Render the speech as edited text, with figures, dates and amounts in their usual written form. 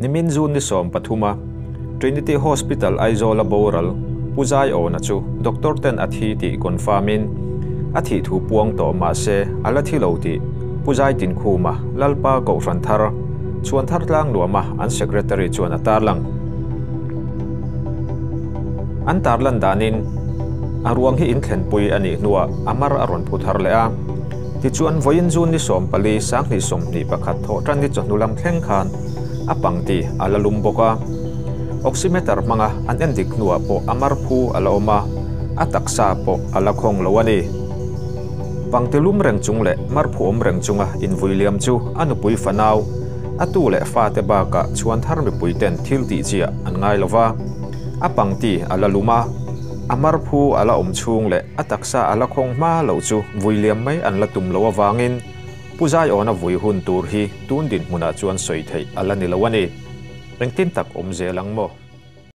Nimin June ni 13 a Trinity Hospital Aizawl a boral Pu Zaiawna chu doctor ten a thi tih confirm in a thih thu puang tawh mah se a la thi lo tih Pu Zaitinkhuma Lalpa Kohhran Thar Chhuanthar Tlangnuama an Secretary chuan a tarlang. An tarlan danin a ruang hi inthlenpui a nih hnuah a mar a rawn phu thar leh a. Tichuan, vawiin June ni 14, 2021 thawhtan ni chawhnu lam thleng khan a pangti a la lum bawk a. Oximeter hmanga an endik hnuah pawh a mar phu a la awm a, a taksa pawh a la khawng lo a ni. Pangti lum reng chung leh mar phu awm reng chunga invui liam chu a nupui fanau, a tu leh fate bakah chhuan thar mipuiten thil tih chiah an ngai lo va. A pangti a la lum a, a mar phu a la awm chhung leh a taksa a la khawng hma loh chu vui liam mai an la tum loh avangin Pu Zaiawna vui hun tur hi tun dinhmunah chuan sawi theih a la ni lo a ni. Engtin tak awm zel ang maw?